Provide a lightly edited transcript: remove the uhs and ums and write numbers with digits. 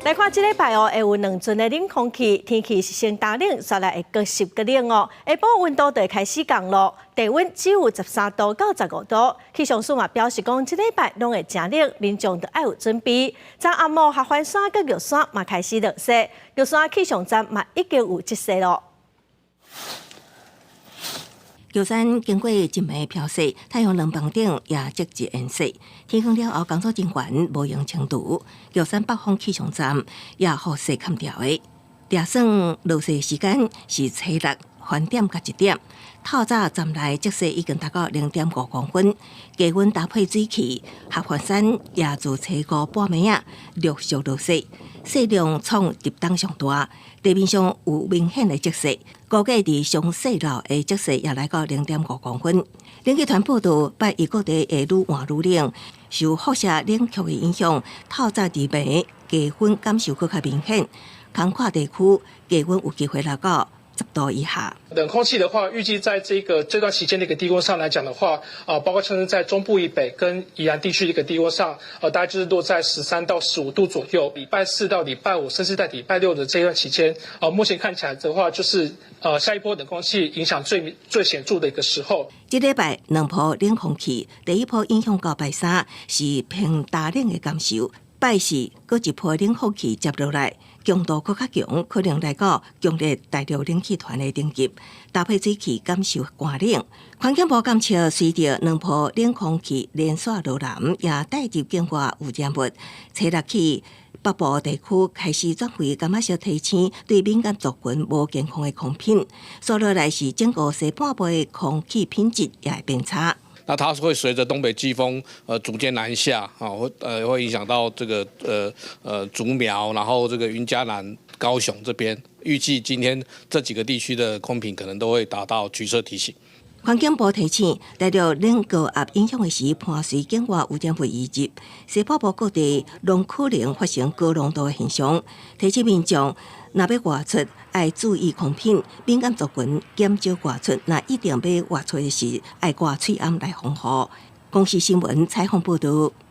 來看這禮拜哦，會有兩陣的冷空氣，天氣是先乾冷，煞來會閣濕閣冷哦。下晡溫度就會開始降囉，低溫只有13度到15度。氣象署嘛表示講，這禮拜攏會誠冷，民眾著愛有準備。昨暗暝合歡山佮玉山嘛開始落雪，玉山氣象站嘛已經有積雪囉。玉山經過一暝飄雪，太陽能板頂也積一層雪。天光了後，工作人員無閒清除。玉山北峰氣象站也予雪崁著的。掠算落雪時間是初六翻點佮1點。透早站內積雪已經達到0.5公分，低溫搭配水汽，合歡山也自初五半暝仔陸續落雪，雪量創入冬上大，地面上有明顯的積雪，估計佇上細路的積雪也來到0.5公分。冷氣團報道，拜一各地會愈換愈冷，受輻射冷卻的影響，透早佇暝低溫感受閣較明顯，空曠地區低溫有機會來到10度以下。冷空氣的話，預計在這段期間的一個低溫上來講的話，啊，包括像是在中部以北跟宜蘭地區的一個低溫上，大概就是落在13到15度左右。禮拜四到禮拜五，甚至在禮拜六的這段期間，啊，目前看起來的話，就是下一波冷空氣影響最最顯著的一個時候。這禮拜兩波冷空氣，第一波影響到拜三是偏乾冷的感受，拜四閣一波冷空氣接落來，強度閣較強，可能來到強烈大陸冷氣團的等級，搭配水汽感受寒冷。環境部監測，隨著兩波冷空氣連續落南，也帶入境外污染物，初六起北部地區開始轉為柑仔色提醒，對敏感族群無健康的空品，所落來是整個西半部的空氣品質也會變差。那它會隨着東北季風逐漸南下，啊，會影響到這個竹苗，然後這個雲嘉南、高雄這邊，預計今天這幾個地區的空品可能都會達到橘色提醒。環境部提醒，大陸冷高壓影響的是伴隨境外污染物移入，西北部各地攏可能發生高濃度的現象。提醒民眾，若欲外出，愛注意空品，敏感族群減少外出。若一定欲外出的時，愛掛喙罨來防護。公視新聞採訪報導。